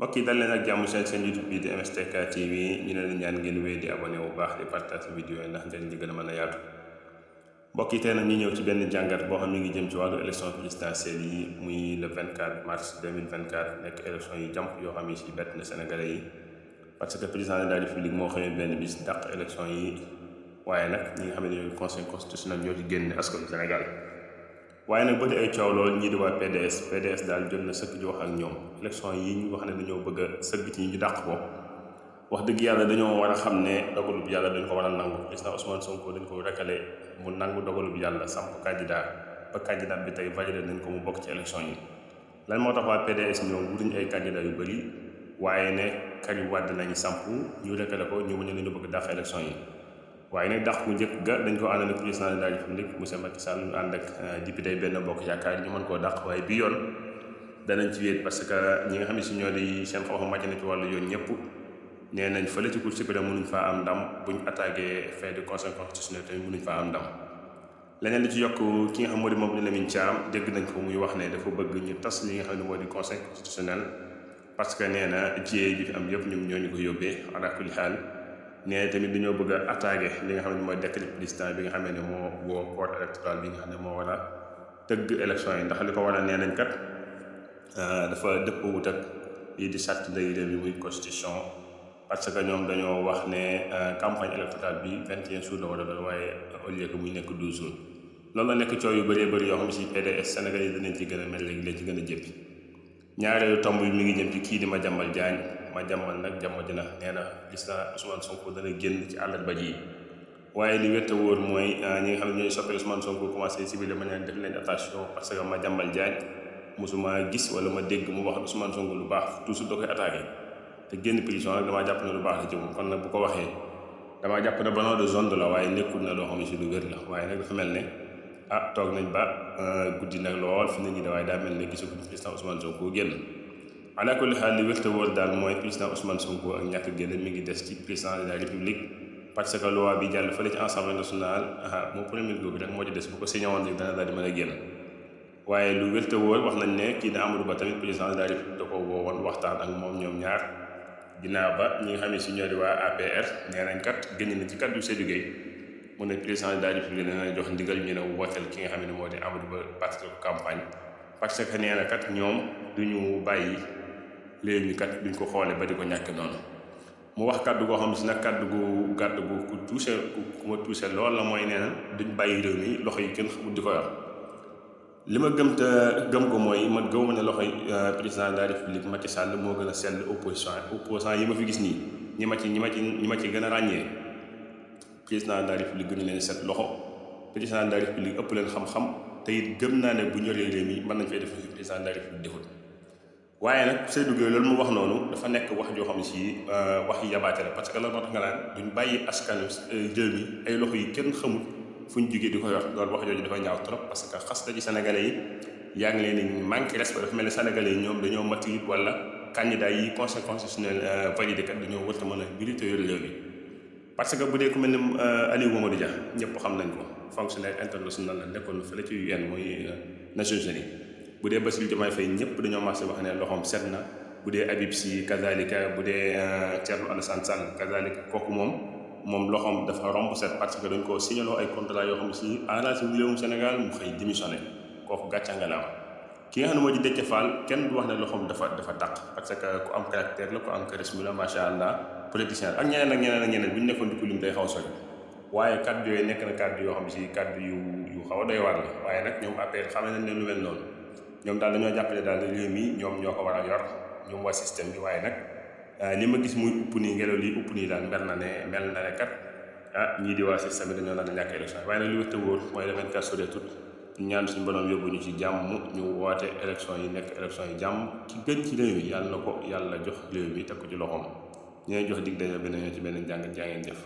mbokk yi dal leen ak jàmm seen YouTube bi di MSTK TV ñu ne leen ñaan ngeen wéy di abonné bu baax di partage vidéo yi ndax njëriñ li gën a mën a yaatu. mbokk yi tey nag ñu ñëw ci benn jàngat boo xam ne mi ngi jëm ci wàllu élection présidentielle yi muy le 24 mars 2024 nekk élection yi jàmp yoo xam ne si bett na Sénégalais yi parce que président de la République moo xëyoon benn bis dàq élection yi waaye nag ñi nga xam ne ñooy conseil constitutionnel ñoo ci génne askanu Sénégal. waaye nag bëri ay coow lool ñii di waa PDS daal jot na sëkk ji wax ak ñoom élection yi ñu wax ne dañoo bëgg a sëgg ci ñu dàq ko wax dëgg yàlla dañoo war a xam ne dogalub yàlla dañ ko war a nangu président Ousmane Sonko dañ ko rekale mu nangu dogalub yàlla samp candidat ba candidat bi tey validé nañ ko mu bokk ci élection yi. lan moo tax waa PDS ñoom wutuñ ay candidat yu bëri waaye ne Karim Wade nañu samp ñu rekale ko ñu ne ñu bëgg dàq élection yi. waaye nag dàq mu njëkk ga dañ ko ànd ak président de la République monsieur Macky Sall ñu ànd ak député Benno Bokk Yaakaar ñu mën koo dàq waaye bi yoon danañ ci wéet parce que ñi nga xam ne si ñoo di seen xam-xam màcc na ci wàllu yoon ñëpp nee nañ fële ci Cour suprême mënuñ faa am ndam buñ attaqué fait de conseil constitutionnel tamit mënuñ faa am ndam. leneen li ci yokk ki nga xam moo di moom Lamine Thiam dégg nañ ko muy wax ne dafa bëgg ñu tas li nga xam ne moo di conseil constitutionnel parce que nee na jiyee ji fi am yëpp ñoom ñoo ñu ko yóbbee ala kulli xaal nee tamit dañoo bëgg a attaqué li nga xam ne mooy décret président bi nga xam ne moo woo corps électoral bi nga xam ne moo war a tëgg élection yi ndax li ko waral nee nañ kat dafa dëppoowut ak lii di charte de réew mi muy constitution parce que ñoom dañoo wax ne campagne électorale bi 21 jours la war a doon waaye au lieu que muy nekk 12 jours loolu la nekk coow yu bëree bëri yoo xam ne si PDS Sénégal yi danañ ci gën a mel léegi leen ci gën a jëppi ñaareelu tomb bi mi ngi jëm ci kii di Madiambal Diagne Madiambal nag jàmm dina nee na gis naa Ousmane Sonko dana génn ci àllarba ji waaye li wér te wóor mooy ñi nga xam ne ñooy soppee Ousmane Sonko commencé ciblé ma ne def leen attention parce que Madiambal Diagne mosuma gis wala ma dégg mu wax Ousmane Sonko lu baax toujours da koy attaqué te génn prison nag damaa jàpp ne lu baax la jëm kon nag bu ko waxee damaa jàpp ne ballon de zone la waaye nekkul na loo xam ne si lu wér la waaye nag dafa mel ne toog nañ ba guddi nag lool fi nit ñi de waaye daa mel ne gisaguñ président Ousmane Sonko génn. ala kulli xaal li wér te wóor daal mooy président Ousmane Sonko ak ñàkk génn mi ngi des ci président de la République parce que loi bi jàll fële ci Assemblée nationale moo premier googu rek moo ci des bu ko signé woon rek dana daal di mën a génn waaye lu wér te wóor wax nañ ne kii di Amadou Ba tamit président de la République da ko woowoon waxtaan ak moom ñoom ñaar ginnaaw ba ñi nga xam ne si ñoo di waa APR nee nañ kat génn na ci kaddu Seydou Gueye mu ne président de la République dana jox ndigal ñu ne wooteel ki nga xam ne moo di Amadou Ba parti de campagne parce que nee na kat ñoom duñu bàyyi léegi ñu kat duñ ko xoolee ba di ko ñàkk noonu mu wax kaddu goo xam ne si nag kaddu gu gàdd gu ku touché ku ma touché lool la mooy nee na duñ bàyyi réew mi loxo yi kenn xamul di ko yor li ma gëm te gëm ko mooy man gëwuma ne loxoy président de la République Macky Sall moo gën a sell opposant yi ma fi gis nii ñi ma ci gën a ràññee président de la République gënu leen set loxo président de la République ëpp leen xam-xam te it gëm naa ne bu ñoree réew mi mën nañ fay def président de la République deful waaye nag Seydou Gueye loolu mu wax noonu dafa nekk wax joo xam ne si wax yi yabaate la parce que loolu moo tax nga naan duñ bàyyi askanu réew mi ay loxo yi kenn xamul fu ñu jógee di ko yor loolu wax jooju dafa ñaaw trop parce que xas na ci Sénégalais yi yaa ngi leen di manqué respect dafa mel ne Sénégalais yi ñoom dañoo mature wala candidat yi conseil constitutionnel validé kat dañoo wërta mën a milité yor réew mi parce que bu dee ku mel ne Aliou Mamadou Dia ñëpp xam nañ ko fonctionnaire international la nekkoon fële ci UN muy Nations Unies bu dee Bassirou Diomaye Faye ñëpp dañoo marché wax ne loxoom set na bu dee Habib Sy kazalika bu dee Thierno Alassane Sall kazalika kooku moom loxoom dafa romb set parce que dañ ko signaloo ay contrat yoo xam ne si arrangé wu réewum Sénégal mu xëy démissionné kooku gàcca nga la ki nga xam ne moo di Déthié Fall kenn du wax ne loxoom dafa taq parce que ku am caractère la ku am charisme la macha allah politicien ak ñeneen bu ñu nekkoon di ko lim day xaw sori waaye kaddu yooyu nekk na kaddu yoo xam ne si kaddu yu xaw a doy waar la waaye nag ñoom après xam nañ ne lu mel noonu ñoom daal dañoo jàppale daal réew mi ñoom ñoo ko war a yor ñoom waa système bi waaye nag li ma gis muy upp nii ngelaw li upp nii daal mel na ne kat ñii di waa système bi dañoo naan a ñàkk élection waaye nag li wér te wóor mooy le 24 soreetut ñaan suñu borom yóbbu ñu ci jàmm ñu woote élection yi nekk élection yi jàmm ki gën ci réew mi yàlla na ko yàlla jox réew mi teg ko ci loxoom ñooy jox dig daje beneen ci beneen jàngat jaa ngeen jëf